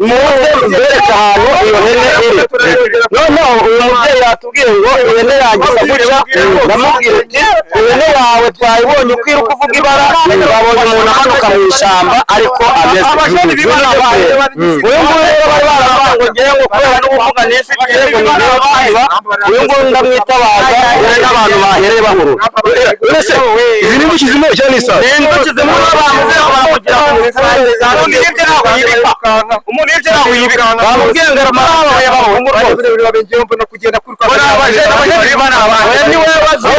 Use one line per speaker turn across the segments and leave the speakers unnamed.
Muze mbereke ahantu iyo hene iri. Noneho uyu mubyeyi yatubwiye ngo ihene yanjye isa gutya. Ndamubwira ati: "Ihene yawe twayibonye uko iri kuvuga ibara, twabonye umuntu amanuka mu ishyamba ariko ameze." Uyu nguyu rero bari baravuga ngo ngewe ngo kubera n'ubumuga nifitiye ngo ni ngewe kwiba. Uyu nguyu ndamwitabaza, dore n'abantu bahereye bahurura.
Ese izi ni inzuki zimwe cyangwa ni isazi?
Ni inzuki zimwe bamuze baramugira ngo
Umuntu yibye ntabwo yibika, umuntu yibye ntabwo yibika.
Bamubwiye ngo arababaye abahungu rwose. Oya, ni wowe wazuye.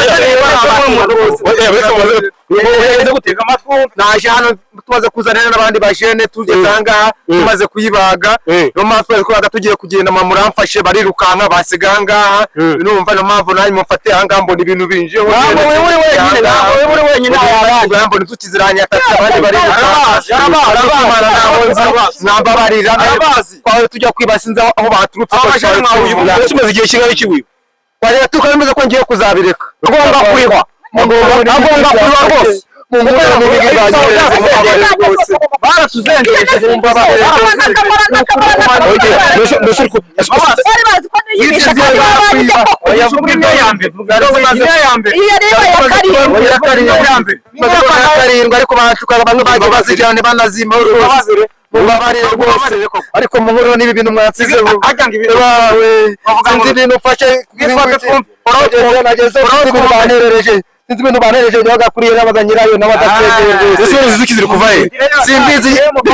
Naje hano tumaze kuzana n'abandi bajene, tugeze ahangaha tumaze kuyibaga. Niyo mpamvu tumaze kubaga tugiye kugenda, mama muramfashe, barirukanka basiga ahangaha. Numva niyo mpamvu nanjye mufate ahangaha, mbona ibintu binjiyeho.
Ntabwo wewe uri wenyine, ntabwo wewe uri wenyine, hari abandi.
Mbona inzuki ziranyatatse, abandi barirukanka. Ntabwo nzi, mwambabarira, twawe tujya kwiba, sinzi aho baturutse.
Ese umaze igihe kingana iki wiba?
Twareba tukabemeza ko ngiye kuzabireka.
Agomba kurihwa, agomba kurihwa rwose. Baratuzengereje.
Bari bazi ko niyimisha kandi baba barya koko. Iyo rero ya karindwi.
Karindwi, ariko barashuka bamwe bagiye bazijyana banazima rwose. Mubabarire rwose, ariko muhuriro n'ibi bintu mwansizeho bawe, sinzi ibintu ufashe. Nageze, sinzi ibintu banterereje, sinzi ibintu banterereje. Niba n'abaga nyirayo n'abadasengeye rwose.
Ese izi nzuki ziri kuva he?
Simbizi.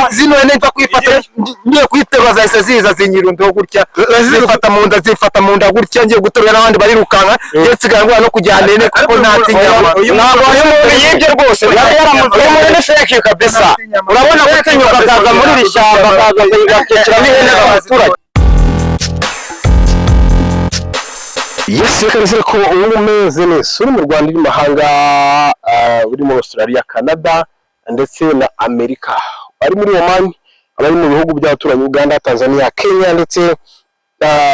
Zino hene mfa kuyifata, ngiye kuyiterura zahise ziza zinyirundaho gutya, zifata mu nda, zifata mu nda gutya. Ngiye guterura n'abandi barirukanka, ngiye nsigaye ngura no kujyana ihene kuko ntatinyama.
Ntabwo uyu muntu yibye rwose, uyu muntu ni fake kabisa. Urabona gutinyuka akaza muri iri shyamba, akaza agakekiramo ihene z'abaturage.
Yes, reka nizere ko ubu umeze neza, uri mu Rwanda, uri mu mahanga, uri muri Australia, Canada ndetse na Amerika, ari muri Oman, abari mu bihugu by'abaturanyi, Uganda, Tanzania, Kenya ndetse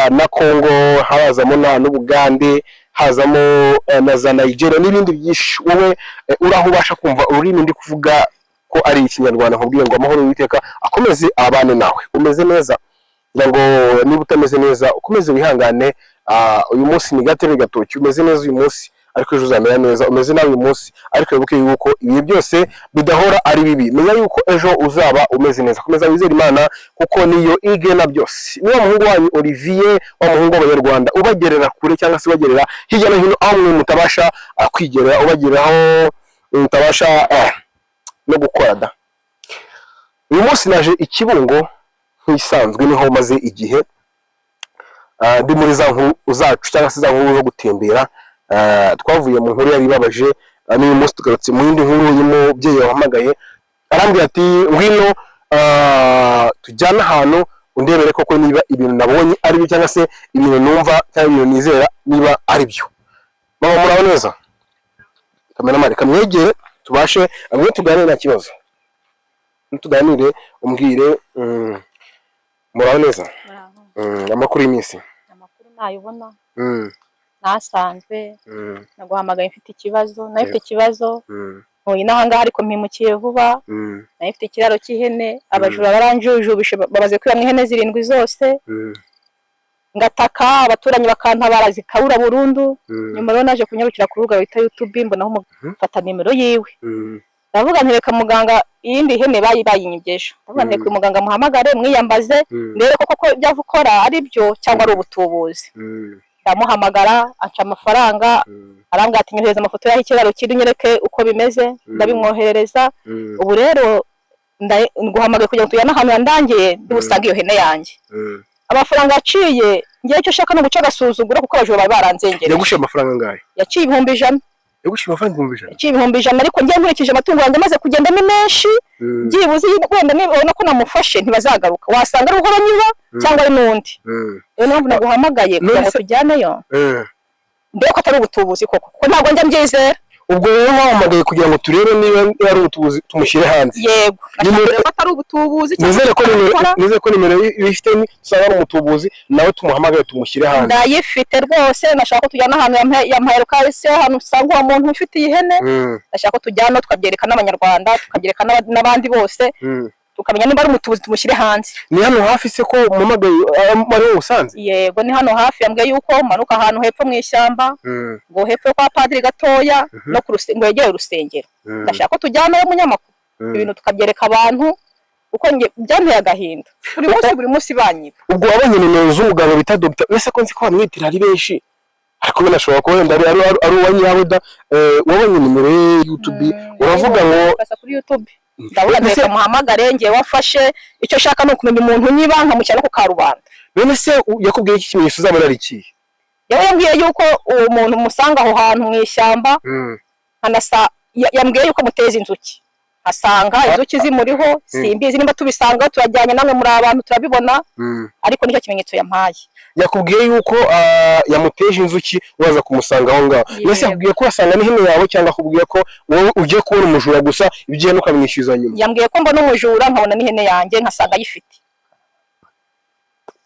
na Congo, hazamo na n'Ubugande, hazamo na za Nigeria n'ibindi byinshi. Wowe uri aho ubasha kumva ururimi ndi kuvuga ko ari Ikinyarwanda, nkubwiye ngo amahoro y'Uwiteka akomeze abane nawe. Umeze neza? Kugira ngo niba utameze neza ukomeze wihangane. Uyu munsi ni gatebe gatoki. Umeze neza uyu munsi, ariko ejo uzamera neza. Umeze nabi uyu munsi, ariko wibuke yuko ibihe byose bidahora ari bibi. Menya yuko ejo uzaba umeze neza. Komeza wizere Imana kuko niyo igena byose. Niba muhungu wanyu Olivier, wa muhungu w'Abanyarwanda, ubagerera kure cyangwa se ubagerera hirya no hino aho mwe mutabasha kwigerera, ubagerera aho mutabasha no gukora da. Uyu munsi naje i Kibungo nk'isanzwe, niho maze igihe ndi muri za nkuru zacu cyangwa se za nkuru zo gutembera. Twavuye mu nkuru yari ibabaje, n'uyu munsi tugarutse mu yindi nkuru y'umubyeyi wahamagaye arambwira ati: "Ngwino tujyane ahantu undebere koko niba ibintu nabonye ari byo, cyangwa se ibintu numva cyangwa ibintu nizera niba ari byo." Mama, muraho neza? Cameraman, reka mwegere tubashe amwe tuganire, nta kibazo tuganire, umbwire. Muraho neza? Amakuru y'iminsi?
Amakuru ntayubona. Nasanzwe. Naguhamagaye mfite ikibazo, nawe mfite ikibazo. Ntuye n'ahangaha ariko mpimukiye vuba. Nari mfite ikiraro cy'ihene, abajura baranjujubishe, bamaze kwibamo ihene zirindwi zose. Ngataka abaturanyi bakantabara, zikabura burundu. Nyuma rero naje kunyarukira ku rubuga bita YouTube, mbonaho mfata nimero yiwe. Ndavuga nti: "Reka muganga, iyindi hene bayi bayinyibye ejo." Ndavuga nti: "Reka uyu muganga muhamagare, mwiyambaze, ndebe koko ko ibyo ukora ari byo cyangwa ari ubutubuzi." Ndamuhamagara, anca amafaranga, arambwira ati: "Nyohereza amafoto y'aho ikiraro kiri, unyereke uko bimeze." Ndabimwoherereza. Ubu rero nguhamagaye kugira ngo tujyane ahantu yandangiye ndi busange iyo hene yanjye. Amafaranga yaciye, ngewe icyo ushaka ni uguca agasuzuguro kuko abajura bari baranzengereje.
Yaguciye amafaranga angahe?
Yaciye 100,000.
Yaguciye amafaranga 100,000?
Yaciye 100,000, ariko ngewe nkurikije amatungo yanjye amaze kugenda ni menshi. Byibuze wenda nibona ko namufashe ntibazagaruka, wasanga ari uhora nyiba cyangwa ari n'undi. Niyo mpamvu naguhamagaye kugira ngo tujyaneyo, ndebe ko atari ubutubuzi koko, kuko ntabwo njya mbyizera.
Ubwo rero bahamagaye kugira ngo turebe niba ari ubutubuzi tumushyire hanze.
Yego.
Nimero-
Nashaka ko atari ubutubuzi cyangwa
Nizere ko nimero
gukora.
Nizere ko nimero ifite usanga ari umutubuzi, nawe tumuhamagare tumushyire hanze.
Ndayifite rwose. Nashaka ko tujyana ahantu yampaye location, ahantu usanga uwo muntu ufite iyi hene. Ndashaka ko tujyana tukabyereka n'Abanyarwanda, tukabyereka n'abandi bose, tukamenya niba ari umutubuzi tumushyire hanze.
Ni hano hafi se ko muhamagaye ari wowe usanze?
Yego, ni hano hafi. Yambwiye yuko manuka ahantu hepfo mu ishyamba, ngo hepfo yo kwa padiri gatoya, no ku ngo yegere urusengero. Ndashaka ko tujyanayo, umunyamakuru, ibintu tukabyereka abantu, kuko njye byanteye agahinda, buri munsi buri munsi banyiba.
Ubwo wabonye nimero z'umugabo bita Dr. Ese ko nzi ko bamwitira ari benshi, ariko binashobora kuba wenda ari uwa nyawe da. Wabonye nimero ye YouTube, uravuga ngo
Basa kuri YouTube, ndavuga ngo reka muhamagare ngewe wafashe. Icyo nshaka ni ukumenya umuntu unyiba, nkamushyira no ku karubanda.
None se yakubwiye iki kimenyetso uzabona ari ikihe?
Yewe, yambwiye yuko uwo muntu musanga aho hantu mu ishyamba, nkanasa yambwiye yuko muteza inzuki, asanga inzuki zimuriho. Simbizi nimba tubisanga turajyanye namwe muri abantu turabibona, ariko nicyo kimenyetso yampaye.
Yakubwiye yuko yamuteje inzuki, waza kumusanga aho ngaho.
Yego.
Mbese yakubwiye ko wasanga n'ihene yawe, cyangwa akubwiye ko wowe ugiye kubona umujura gusa, ibyo ukamwishyuza nyuma?
Yambwiye ko mbona umujura, nkabona n'ihene yanjye nkasanga ayifite.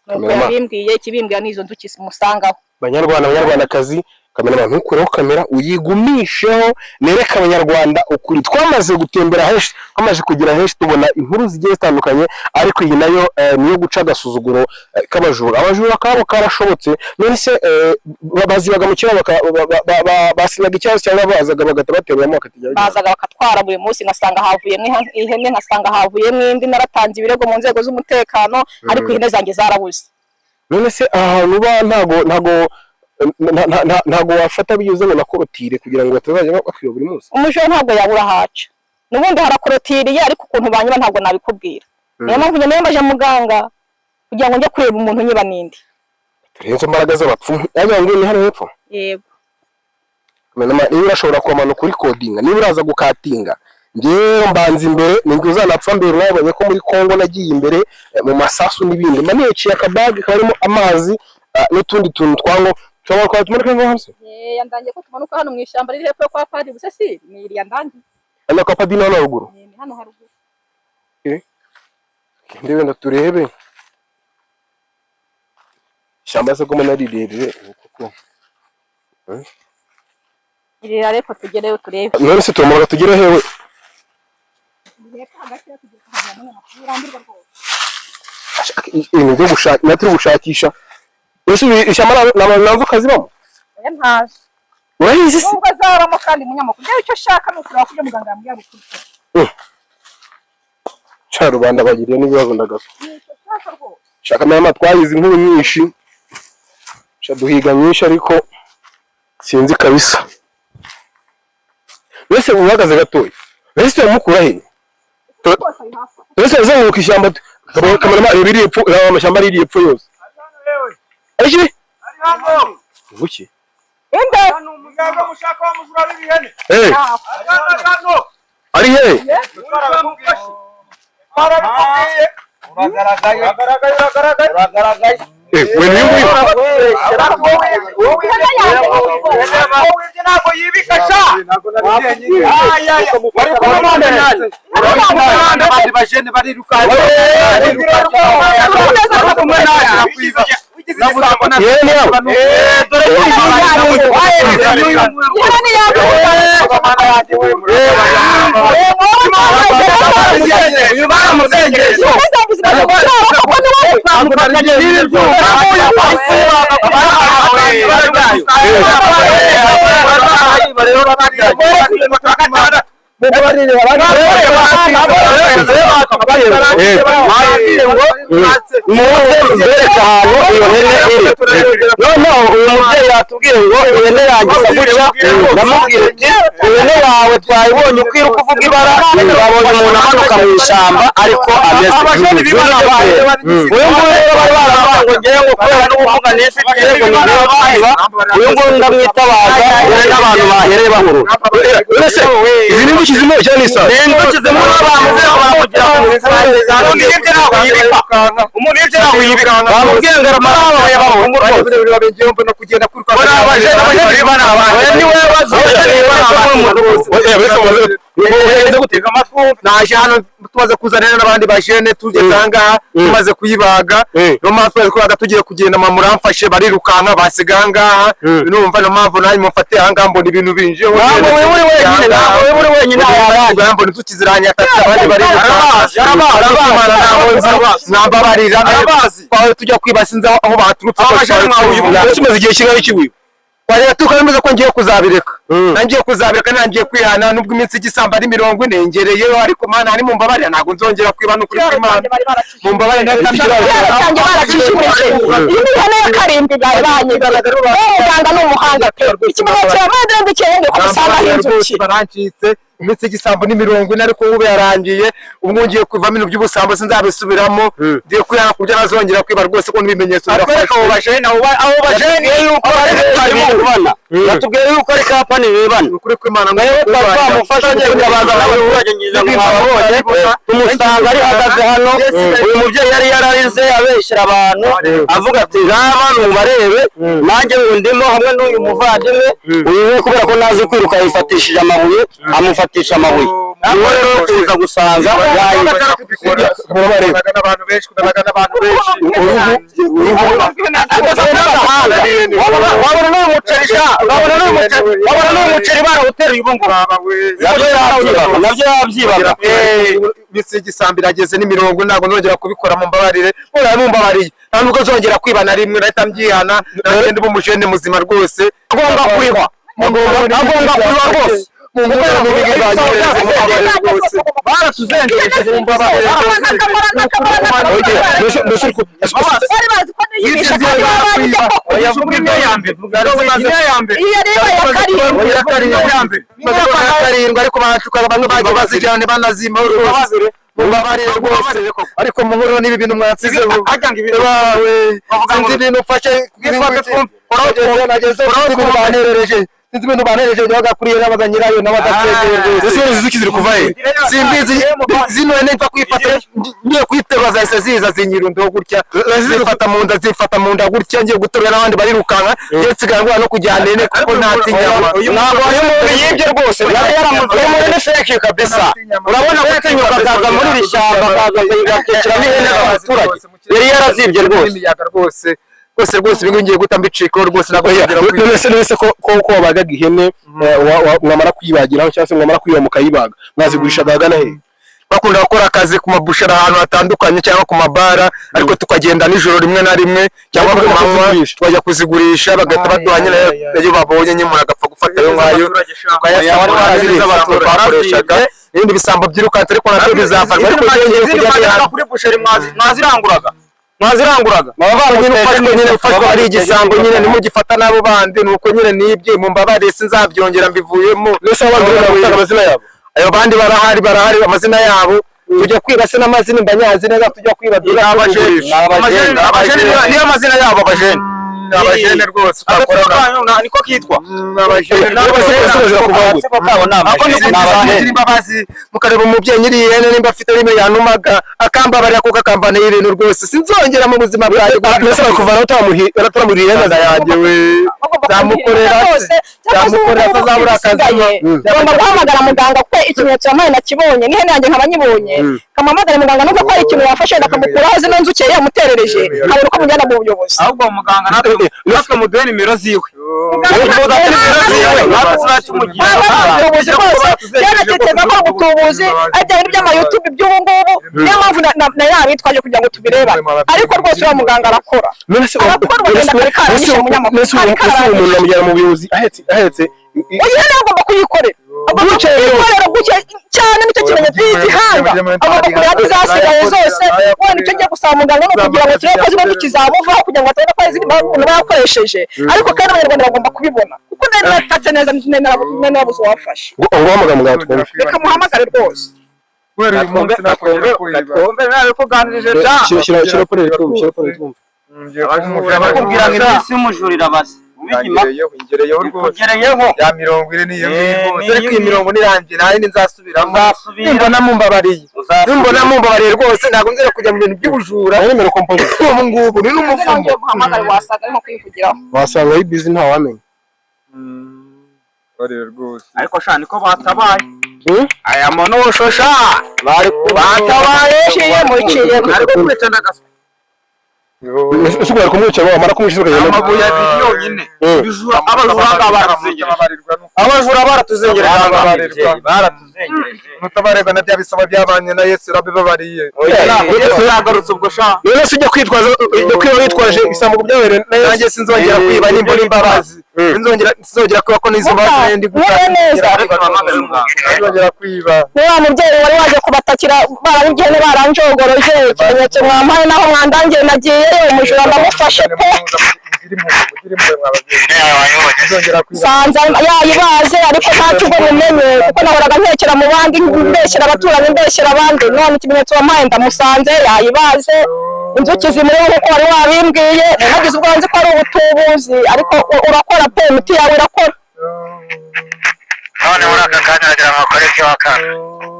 Nuko
Cameraman.
yabimbwiye. Ikibimbwira ni izo nzuki musangaho.
Banyarwanda, banyarwandakazi, cameraman, ntukureho kamera, uyigumisheho, nereke Abanyarwanda ukuri. Twamaze gutembera henshi, twamaze kugera henshi, tubona inkuru zigiye zitandukanye, ariko iyi nayo niyo guca agasuzuguro k'abajura. Abajura kabo karashobotse. None se bazibaga mu kiraro, basinyaga ikibazo, cyangwa bazaga bagahita bateruramo bakatijya?
Bazaga bakatwara buri munsi, ngasanga havuyemo ihene, ngasanga havuyemo indi. Naratanze ibirego mu nzego z'umutekano, ariko ihene zanjye zarabuze.
None se aha hantu uba ntago wafata byibuze ngo na clôture, kugira ngo batazajya bakwiba buri munsi?
Umujura ntabwo yabura ahaca, n'ubundi harakorotiriye, ariko ukuntu banyura ntabwo nabikubwira. Niyo mpamvu njye niyambaje muganga kugira ngo njye kureba umuntu unyiba n'indi.
Turenze imbaraga z'abapfumu. Yagira ngo ni hano hepfo.
Yego.
Niba urashobora kumanuka uri kodinga, niba uraza gukatinga, njyewe mbanza imbere, ninjye uzanapfa mbere. Mwabonye ko muri Kongo nagiye imbere mu masasu n'ibindi, mba niciye akabage karimo amazi n'utundi tuntu twango tushobora kuba tumanuka ngo hasi.
Yandangiye ko tumanuka hano mu ishyamba riri hepfo yo kwa padiri. Gusa si ni iriya ndangiye.
Hano kwa padiri hano haruguru?
Ni hano haruguru.
Ndebe wenda turebe ishyamba se ko mbona ari rirerire koko.
Iriya reko tugereyo turebe.
None se turamanuka tugere hewe?
Hepfo hagati yo tugeze kuhagera, umunyamakuru, urambirwa rwose.
Ibintu byo gushaka naturi gushakisha. Ese ishyamba nta nzoka zibamo?
Oya, ntazo.
Urayizi se?
Nubwo azabamo kandi, umunyamakuru, njyewe icyo nshaka ni ukureba ko ibyo muganga yambwiye ari ukuri.
Ca rubanda bagiriye n'ibibazo ndagaso.
Ni icyo nshaka rwose.
Shaka mama, twahize inkuru nyinshi, sha duhiga nyinshi, ariko sinzi kabisa. Mbese uhagaze gatoya, mbese turamukura he?
Rwose ari hafi aho.
Mbese azenguruka ishyamba, cameraman, reba iri epfo, reba amashyamba ari iri epfo yose. Iki Buki.
Inde?
Eh, ari he?
Uragaragaye, uragaragaye.
Eh, we ni nguyu.
Ntabwo yibika sha. Wari kumwe nande? Abandi bajene bariruka. Wari kumwe nande?
Yewe ni yawe.
Dore
Ihene ni yawe.
uyu baramuzengereje.
Ihene zanjye zimaze gutwara kuko ni wowe.
Muze mbereke ahantu iyo hene iri. Noneho uyu mubyeyi yatubwiye ngo ihene yanjye isa gutya. Ndamubwira ati ihene yawe twayibonye uko iri kuvuga ibara, twabonye umuntu amanuka mu ishyamba ariko ameze uyu nguyu. Rero bari baravuga ngo ngewe ngo kubera n'ubumuga nifitiye ngo ni ngewe bahiba. Uyu nguyu ndamwitabaza, dore n'abantu bahereye bahurura.
Ese izi ni inzuki zimwe cyangwa ni isazi?
Ni inzuki zimwe n'abantu baramugira ngo umuntu yibye ntabwo yibika, umuntu yibye ntabwo yibika. Bamubwiye ngo aramara y'abahungu rwose. Bari abajene, abajene bari abantu niwe bazi.
rwose.
Gutega amatwi.
Naje hano tumaze kuzana n'abandi bajene, tugeze aha ngaha tumaze kuyibaga. Niyo mpamvu tumaze kubaga tugiye kugenda, mama muramfashe, barirukanka basiga aha ngaha. Numva niyo mpamvu nanjye mufatiye aha ngaha, mbona ibintu binjiyeho.
Ntabwo wewe uri wenyine, ntabwo wewe uri wenyine, hari abandi.
Mbona inzuki ziranyatatse, abandi barirukanka.
Arabazi.
Ntaho nzi, mwambabarira.
Arabazi.
Twawe tujya kwiba, sinzi aho baturutse.
Abajene mwahuye.
Mbese umaze igihe kingana iki wiba?
Twareba tukameze ko ngiye kuzabireka, nangiye kuzabireka, nangiye kwihana, nubwo iminsi y'igisambo ari 40 ngereyeyo, ariko Mana ari mumbabarira, ntabwo nzongera kwiba, n'ukuri kw'Imana mumbabarira.
Ikiraro cyanjye barakijimije. Iyi ni ihene ya karindwi bari banyiba. Uwo muganga ni umuhanga pe. Ikimenyetso yabaye ndekeye ngo kumusanga inzuki.
Barancitse, iminsi y'igisambo ni 40, ariko ubu yarangiye. Ubu ngiye kuvamo ibintu by'ubusambo, sinzabisubiramo, ngiye kwihana ku byo ntazongera kwiba rwose, ko n'ibimenyetso.
Atwereka abo bajene, abo bajene yuko ari bibana, batubwiye yuko ari kampani bibana.
Ukuri kw'Imana.
Nawe twari twamufashe, agiye gutabaza n'abaturage, ngize ngo mwababonye, tumusanga ari hagaze hano. Uyu mubyeyi yari yararize abeshyira abantu, avuga ati: "Ngaba nubarebe, nanjye ndimo hamwe n'uyu muvandimwe." Uyu we kubera ko ntazi kwiruka yifatishije amabuye, amufatisha amabuye. Niwe rero tuza gusanga
Kubaga n'abantu benshi, kubaga n'abantu benshi.
Wabona n'uyu muceri sha, wabona n'uyu muceri, wabona n'uyu muceri barawuteruye ubu ngubu. Nabyo yabyibaga, nabyo yabyibaga.
Iminsi y'igisambo irageze, ni 40, ntabwo nzongera kubikora, mumbabarire. Muraba mumbabariye, nta nubwo nzongera kwiba na rimwe, nahita mbyihana, nanjye ndi umujene muzima rwose.
Agomba kurihwa, agomba kurihwa rwose. Baratuzengereje.
Bari bazi ko niyimisha kandi baba banjye koko. Iyo rero ya karindwi.
Karindwi, ariko barancukaga, bamwe bagiye bazijyana banazima rwose. Mumbabarire rwose, ariko muhuriro n'ibi bintu mwansize bawe, sinzi ibintu ufashe. Nageze ibintu banterereje, sinzi ibintu banterereje, njyaga kuri iyo nabaga nyirayo nawe adasezeye rwose.
Ese izi nzuki ziri kuva he?
Simbizi, zino hene nza kuyifata, ngiye kuyiterura zahise ziza zinyirundaho gutya, zifata mu nda, zifata mu nda gutya, ngiye guterura n'abandi barirukanka, ngiye nsigaye ngwa no kujyana ihene kuko ntatinya.
Ntabwo uyu muntu yibye rwose, yari yaramuze. Uyu muntu ni fake kabisa. Urabona gutinyuka akaza muri iri shyamba, akaza agakekiramo ihene z'abaturage, yari yarazibye rwose.
Imiyaga rwose, rwose, rwose, ibi ngibi ngiye guta mbicikaho rwose, ntabwo
Oya,
nzongera kwiba.
none se ko wabagaga ihene, mwamara kuyibagiraho cyangwa se mwamara kuyiba mukayibaga, mwazigurishaga ahagana he?
Bakunda gukora akazi ku mabushera ahantu hatandukanye cyangwa ku mabara, ariko tukagenda nijoro rimwe na rimwe cyangwa ku
Bakajya
manywa.
kuzigurisha.
Tukajya kuzigurisha, bagahita baduha nyine ayo babonye nyine, umuntu agapfa gufata ayo ngayo tukayasaba. Twakoreshaga ibindi bisambo byirukanse, ariko nabyo bizafatwa, ariko ngiye kujya bihana.
Kuri busheri mwaziranguraga, mwaziranguraga.
Baba nyine ufashwe, nyine ufashwe ari igisambo nyine, nimugifata n'abo bandi nuko nyine nibye, mumbabarire, sinzabyongera, mbivuyemo.
Mbese abo bandi bagutanga amazina yabo?
Ayo bandi barahari, barahari, amazina yabo tujya kwiba se n'amazina mbanyazi neza, tujya kwiba.
Abajene, abajene niyo mazina yabo, abajene.
Abajene rwose.
Agatsiko kanyu niko kitwa.
Abajene.
Agatsiko kabo ni abajene, ni abajene.
Imbabazi, mukareba umubyeyi nyiri ihene nimba afite rimwe yanumaga akambabarira, kuko akamvanira ibintu rwose, sinzongera mu buzima bwanjye.
Mbese bakuvana utaramuriye ihene?
Yanjye we, zamukorera
rwose, cyangwa se
zamukorera
ubu ngubu
azabura akazi.
bisigaye ngomba guhamagara muganga, kuko ikimenyetso yampaye nakibonye, n'ihene yanjye nkaba nyibonye. Kamuhamagara muganga, nubwo ko hari ikintu yafashe, akamukuraho zino nzuki yari yamuterereje, nkabona uko mujyana mu buyobozi.
Ahubwo muganga natwe muduhe nimero ziwe, muduhe nimero ziwe, natwe tuzatumugira.
Ubuyobozi rwose byanatekereza ko ubutubuzi ari bya bintu by'amayutubi by'ubu ngubu, niyo mpamvu na yabitwaje kugira ngo tubirebane, ariko rwose uriya muganga arakora.
None se
Arakora, bagenda kare karanyishe umunyamakuru.
none se uwo muntu bamujyana mu buyobozi ahetse
Uyu hene agomba kuyikorera, agomba kuyikorera gutya cyane, nicyo kimenyetso y'igihanga, agomba kureba n'izasigaye zose. Wenda icyo ngiye gusaba muganga ni ukugira ngo turebe ko zino nzuki zamuvaho, kugira ngo atabona ko hari izindi mpamvu umuntu aba yakoresheje, ariko kandi Abanyarwanda bagomba kubibona, kuko nari naratatse neza, nari narabuze uwamfasha.
Ngo uhamagara muganga twumve.
Reka muhamagare rwose.
Kubera uyu munsi nakongera kwiba.
Twumve nabikuganirije sha.
Shyira pole twumve, shyira pole twumve.
Bakubwira ngo iminsi y'umujura irabaze ubigima.
Ngereyeho rwose.
Ikugereyeho.
Ya 40 niyo ngiyo rwose.
Niyo
Ariko iyi
ngiyo.
40 nirangiye, nta yindi nzasubiramo.
Uzasubira.
Nimbona mumbabariye,
Uzasubira.
nimbona mumbabariye rwose, ntabwo nzira kujya mu bintu by'ubujura.
Nayo nimero kompoze.
Ubu ngubu ni
Nongeye
n'umuvumo.
guhamagara, wasaga arimo kwivugiraho.
Wasanga ari busy, ntawamenya.
Barire rwose.
Ariko sha, niko batabaye aya manosho sha, bari batabaye.
Muciye, muciye.
Ariko kwica ndagaswa.
Ese ubwo bari kumwica, bamara kumwica ukagenda?
Amabuye abiri yonyine. Ibijura, abajura ngaha baratuzengereje, abajura baratuzengereje aha ngaha.
Baratuzengereje. Mutabarerwa na bya bisaba byabanye na Yesu urabibabariye.
Yesu yagarutse ubwo sha.
None se ujya kwitwaza, ujya kwiba witwaje ibisambo byabereye na Yesu?
Nanjye sinzongera kwiba nimbona imbabazi. Sinzongera kwiba ko n'izo mbabazi ndi
Mwiriwe neza.
Sinzongera kwiba.
Ni wa mubyeyi wari waje kubatakira, barabigene baranjogoroje. Ikimenyetso mwampaye naho mwandangiye, nagiyeyo umujura ndamufashe pe.
Mugire impuhwe, mugire impuhwe mwa babyeyi. Sinzongera kwiba.
Sanza yayibaze, ariko ntacyo ubwo mumenye, kuko nahoraga ntekera mu bandi, mbeshyera abaturanyi, mbeshyera abandi. None ikimenyetso wampaye, ndamusanze yayibaze, inzuki zimuriho nk'uko wari wabimbwiye. Nagize ubwo nzi ko ari ubutubuzi, ariko urakora pe, imiti yawe irakora.
None muri aka kanya uragira ngo akore icyo wakanga?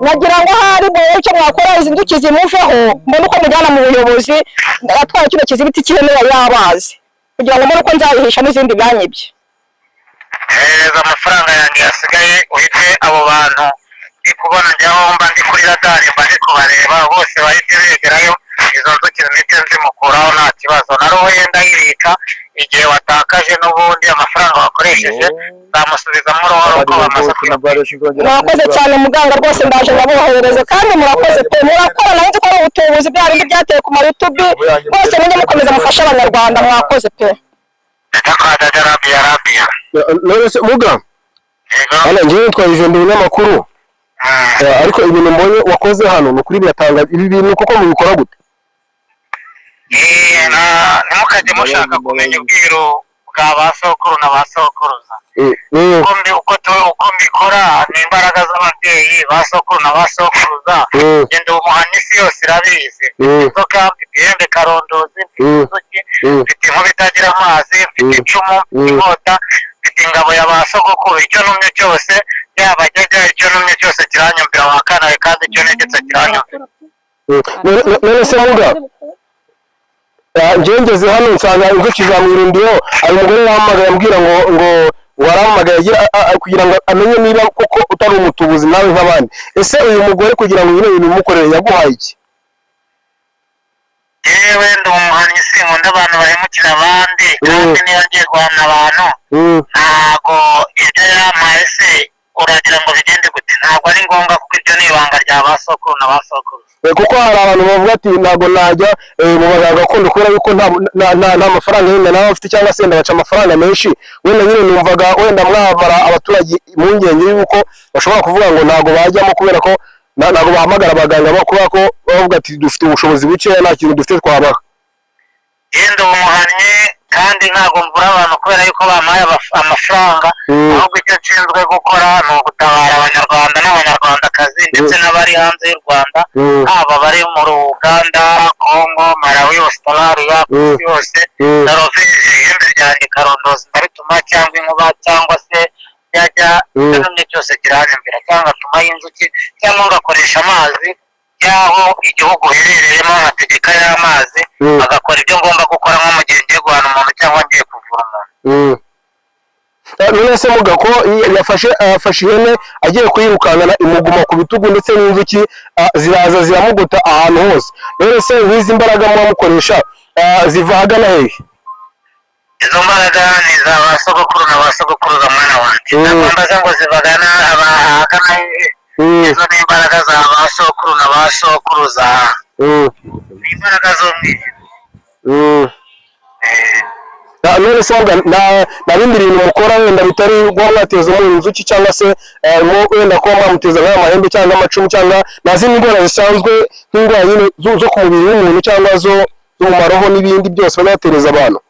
Nagira ngo ahari murebe icyo mwakora, izi nzuki zimuveho, mbone uko mujyana mu buyobozi. Atwaye kino kizibiti cy'ihene yari yabaze, kugira ngo mbone uko nzayihisha n'izindi banyibye.
Hereza amafaranga yanjye yasigaye, uhite abo bantu ndi kubona njyaho, mba ndi kuri radari, mba ndi kubareba bose, bahite begerayo, izo nzuki zihite nzimukuraho, nta kibazo. Na roho ye ndayibika. Igihe watakaje n'ubundi amafaranga wakoresheje nzamusubizamo roho uko bamaze kuyakwishyura.
Murakoze cyane muganga, rwose ndaje ndaboherereze. Kandi murakoze pe, murakora. Nawe nzi ko ari ubutubuzi, bya bindi byateye ku mayutubi. Rwose mujye mukomeza mufashe Abanyarwanda, mwakoze pe.
Ndakwadada rabiya rabiya.
None se muga?
Yego.
Hano njyewe nitwa Ijembe, ibinyamakuru. Ariko ibintu mbonye wakoze hano ni ukuri biratanga. Ibi bintu koko mubikora gute?
Ntimukajye mushaka kumenya ubwiru bwa ba sokuru na ba sokuruza. Uko mbikora ni imbaraga z'ababyeyi, ba sokuru na ba sokuruza. Genda umuhana, isi yose irabizi. Mfite inzoka, mfite ihembe karondozi, mfite inzuki, mfite inkuba itagira amazi, mfite icumu, mfite inkota, mfite ingabo ya ba sogokuru. Icyo numye cyose, yaba jyajya, icyo numye cyose kiranyumvira wakanawe, kandi icyo ntegetse kiranyumvira.
None se muga, njyewe ngeze hano nsanga inzuki zamwirundiyeho. Hari umugore wahamagaye ambwira ngo warahamagaye agira kugira ngo amenye niba koko utari umutubuzi nawe nk'abandi. Ese uyu mugore, kugira ngo bino bintu bimukorere, yaguhaye iki?
Yewe, ndi umuhannyi, sinkunda abantu bahemukira abandi, kandi niba ngiye guhana abantu, ntago ibyo yampaye se uragira ngo bigende gute? Ntabwo ari ngombwa, kuko ibyo ni ibanga rya ba sokuru na ba sokuruza.
Kuko hari abantu bavuga ati ntabwo najya mu baganga gakondo kubera yuko nta mafaranga wenda naba bafite, cyangwa se wenda baca amafaranga menshi. Wenda nyine numvaga wenda mwabara abaturage impungenge y'uko bashobora kuvuga ngo ntabwo bajyamo kubera ko ntabwo bahamagara abaganga kubera ko bavuga ati dufite ubushobozi bukeya, nta kintu dufite twabaha.
Yenda umuhannyi, kandi ntabwo mvura abantu kubera yuko bampaye amafaranga, ahubwo icyo nshinzwe gukora ni ugutabara Abanyarwanda n'Abanyarwandakazi ndetse n'abari hanze y'u Rwanda, haba abari muri Uganda, Congo, Malawi, Australia, ku isi yose, Norvege. Ihembe ryanjye karondozi ndarituma, cyangwa inkuba, cyangwa se byajya, icyo cyose kiranyumvira, cyangwa ngatuma y'inzuki, cyangwa ngakoresha amazi y'aho igihugu uherereyemo, nkategeka y'amazi agakora ibyo ngomba gukora, nko mu gihe ngiye guhana umuntu cyangwa ngiye kuvura umuntu.
None se muga, ko yafashe ihene agiye kuyirukankana, imuguma ku bitugu, ndetse n'inzuki ziraza ziramugota ahantu hose, none se nk'izi mbaraga muba mukoresha ziva ahagana hehe?
Izo mbaraga ni iza ba sogokuru na ba sogokuruza, mwana wanjye. Ntabwo mbaza ngo zivagana ahagana hehe. Izo ni imbaraga za ba sokuru na ba sokuruza, ni imbaraga z'umwijima.
None se muga, nta bindi bintu mukora wenda bitari kuba mwateza umuntu inzuki, cyangwa se nko wenda kuba mwamuteza nk'aya mahembe cyangwa amacumu, cyangwa nta zindi ndwara zisanzwe, nk'indwara nyine zo ku mubiri w'umuntu cyangwa zo mu maroho n'ibindi byose bazatereza abantu?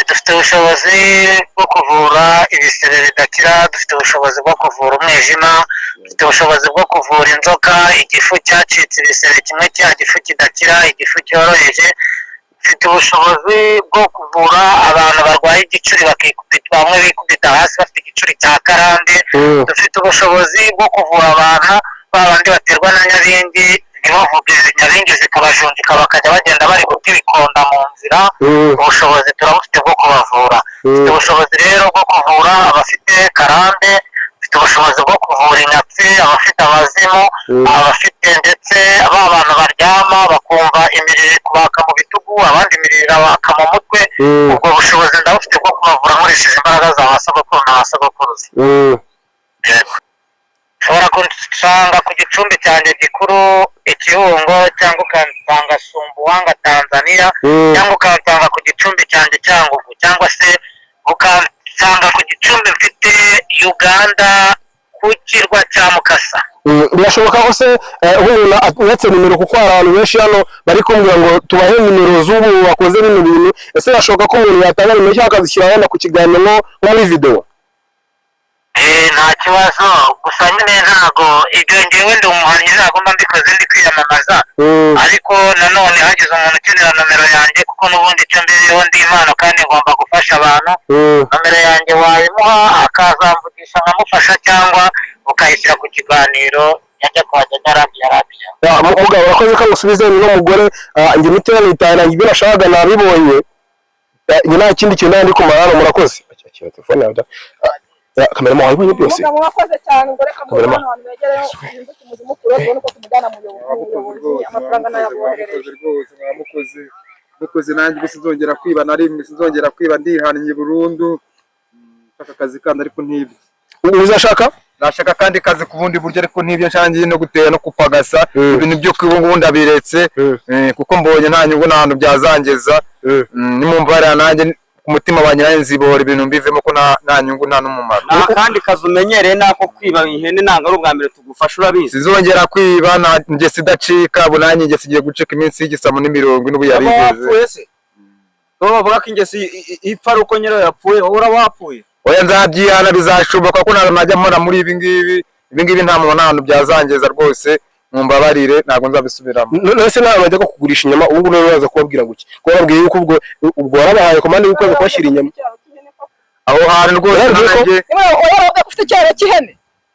Dufite ubushobozi bwo kuvura ibisebe bidakira, dufite ubushobozi bwo kuvura umwijima, dufite ubushobozi bwo kuvura inzoka, igifu cyacitse ibisebe kimwe cya gifu kidakira, igifu cyoroheje. Dufite ubushobozi bwo kuvura abantu barwaye igicuri, bakikubita, bamwe bikubita hasi bafite igicuri cya karande. Dufite ubushobozi bwo kuvura abantu ba bandi baterwa na nyabingi ntibavuge, nyabingi zikabajunjika bakajya bagenda bari guta ibikonda mu nzira. Ubushobozi turabufite bwo kubavura. Dufite ubushobozi rero bwo kuvura. Ndabavura abafite karande, mfite ubushobozi bwo kuvura inyatsi, abafite abazimu, abafite ndetse ba bantu baryama bakumva imiriro iri kubaka mu bitugu, abandi imiriro irabaka mu mutwe. Ubwo bushobozi ndabufite bwo kubavura nkoresheje imbaraga za ba sogokuru na ba sogokuruza. Yego, ushobora kunsanga ku gicumbi cyanjye gikuru i Kibungo, cyangwa ukansanga Sumbuwanga, Tanzania, cyangwa ukansanga ku gicumbi cyanjye Cyangugu, cyangwa se ukansanga ku gicumbi mfite Uganda ku kirwa cya Mukasa.
Birashoboka ko se umuntu uretse nimero, kuko hari abantu benshi hano bari kumbwira ngo tubahe nimero z'ubu wakoze bino bintu, ese birashoboka ko umuntu yatanga nimero cyangwa akazishyira wenda ku kiganiro nko muri video?
Nta kibazo, gusa nyine ntago ibyo, ngewe ndi umuhanyi, ntago mba mbikoze ndi kwiyamamaza. Ariko nanone hagize umuntu ukenera nomero yanjye, kuko n'ubundi icyo mbereyeho ndi impano kandi ngomba gufasha abantu, nomero yanjye wayimuha akazamvugisha nkamufasha, cyangwa ukayishyira ku kiganiro yajya kuhajya arabiya arabiya.
Mugabo, urakoze ko ngusubize uno mugore. Njye imiti itanu yanjye, ibyo nashakaga nabibonye. Njye nta kindi kintu nari ndi kumara hano, murakoze. Akira telefone yawe da. Cameraman, wabibonye byose?
Umugabo wakoze cyane ngo reka
Cameraman.
mujyane ahantu begereyo inzuki muzimukure, tubone uko tumujyana mu buyobozi, amafaranga nayaboherereje.
Rwose mwamukoze mukoze, nanjye ubu sinzongera kwiba na rimwe, sinzongera kwiba, ndihannye burundu. Nshaka akazi kandi ariko ntibye.
Uzashaka?
Nashaka akandi kazi ku bundi buryo, ariko ntibyo nshangiye no gutera no kupagasa. Ibintu byo kwiba ngubu ndabiretse, kuko mbonye nta nyungu, nta hantu byazangeza. Nimumva nanjye ku mutima wanjye, nanjye nzibohora ibintu mbivemo, ko nta nyungu, nta n'umumaro.
Nta kandi kazi umenyereye nako kwiba ihene, ntabwo ari ubwa mbere tugufasha, urabizi.
Sinzongera kwiba, nta ingeso idacika. Ubu nanjye ingeso igiye gucika, iminsi y'igisamo n'imirongo n'ubu yari
Waba
igeze.
wapfuye se? Bo bavuga ko ingeso ipfa ari uko nyirayo yapfuye, wowe uraba wapfuye.
Oya, nzabyihana, bizashoboka ko ntabwo najya mpora muri ibi ngibi. Ibi ngibi nta muntu, nta hantu byazangeza rwose, mumbabarire, ntabwo nzabisubiramo.
None se nawe bajya ko kugurisha inyama ubu ngubu rero baza kubabwira ngo iki, ko bababwiye yuko ubwo warabahaye komande y'uko baza kubashyira inyama?
Aho hantu rwose
Yarabwiye ko-
nanjye
Oya, ufite ikiraro cy'ihene.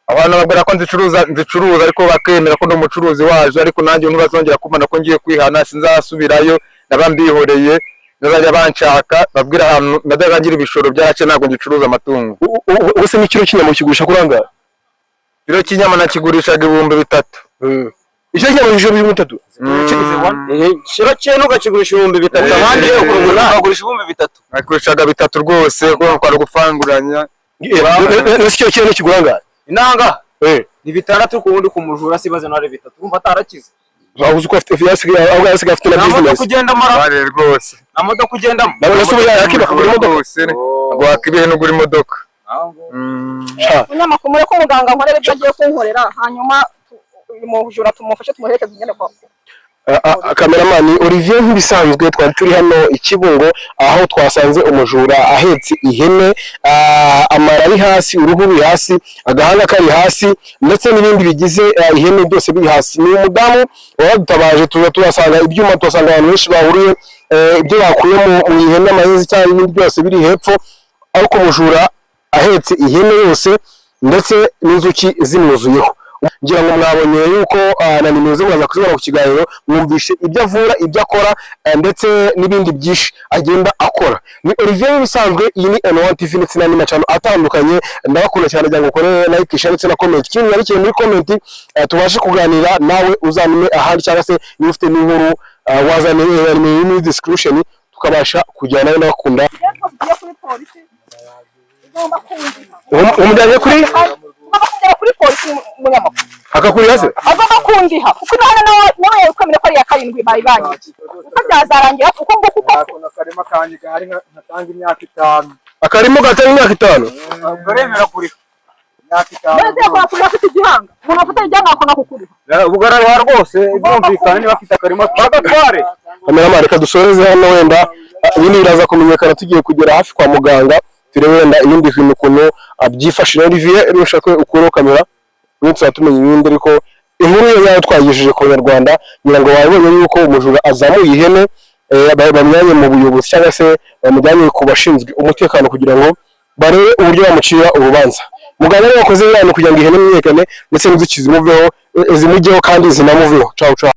Abantu babwira ko nzicuruza, ariko bakemera ko ndi umucuruzi wazo, ariko nanjye ntibazongera kubona ko ngiye kwihana, sinzasubirayo, naba mbihoreye, bazajya banshaka babwira ahantu najyaga ngira ibishoro byarace, ntabwo ngicuruza amatungo.
Ubu se n'ikiro cy'inyama ukigurisha kuri angahe?
Ikiro cy'inyama nakigurishaga 3000.
Ikiro cy'inyama kigurisha 3000?
Ikiro cy'ihene ukakigurisha 3000, abandi
Eh,
ukagurisha 3000?
Nagurishaga bitatu rwose, kuko kwari gufanguranya.
Ese ikiro cy'ihene kigura angahe?
Inanga ni 600 ku wundi, ku mujura sibaze nawe ari bitatu, urumva atarakize.
Wabuze uko afite, yasigaye ahubwo yasigaye afite na
Nta modoka
business.
ugendamo ara
Bare rwose.
Nta modoka ugendamo.
Nabona se ubu yakiba akagura imodoka.
Rwose ngo wakibihe n'ugura imodoka.
Sha,
Umunyamakuru, mureke umuganga nkorera ibyo agiye kunkorera, hanyuma uyu mujura tumufashe tumuherekeze ugende kwa
Cameraman Olivier, nk'ibisanzwe twari turi hano i Kibungo aho twasanze umujura ahetse ihene, amara ari hasi, uruhu ruri hasi, agahanga kari hasi, ndetse n'ibindi bigize ihene byose biri hasi. Ni umudamu wadutabaje, tuza tuhasanga ibyuma, tuhasanga abantu benshi bahuriye, ibyo bakuye mu ihene, amahezi cyangwa ibindi byose biri hepfo, ariko umujura ahetse ihene yose ndetse n'inzuki zimwuzuyeho. Ngira ngo mwabonye yuko na nimero ze muraza kuzibona ku kiganiro, mwumvishe ibyo avura, ibyo akora, ndetse n'ibindi byinshi agenda akora. Ni Olivier nk'ibisanzwe, iyi ni N1 TV ndetse n'andi macano atandukanye. Ndabakunda cyane, kugira ngo ukore like, share ndetse na comment. Ikindi yandikiye muri comment, tubashe kuganira nawe, uzanime ahandi, cyangwa se niba ufite n'inkuru, wazane nimero muri description tukabasha kujyana nawe. Ndabakunda.
Tugiye kuri polisi, ugomba kumvira.
Umujyanye kuri
Ugomba kugera kuri polisi, umunyamakuru.
Akakurira se?
Agomba kundiha, kuko nawe nawe yakwemera ko ari iya karindwi bari banyibye, kuko byazarangira uko nguko uko
Akarima kanjye gahari nkatanga imyaka 5.
Akarimo gatanga imyaka 5?
Baremera kuriha.
Imyaka 5.
Mbese yakora kuriha afite igihanga? Umuntu afite igihanga akunda kukuriha.
Bugarara rwose, byumvikane, niba afite akarima bagatware.
Cameraman, reka dusoreze hano, wenda ibindi biraza kumenyekana tugiye kugera hafi kwa muganga, turebe wenda ibindi bintu ukuntu byifashe. Olivier, nushaka ukureho kamera ubundi tuzaba tumenya ibindi, ariko inkuru ye yayo twayigejeje ku banyarwanda. Ngira ngo babonye yuko umujura azamuye ihene, bamujyanye mu buyobozi cyangwa se bamujyanye ku bashinzwe umutekano kugira ngo barebe uburyo bamucira urubanza. Muganga rero wakoze ibirano kugira ngo ihene imenyekane ndetse n'inzuki zimuveho, zimujyeho kandi zinamuveho. Ciao ciao.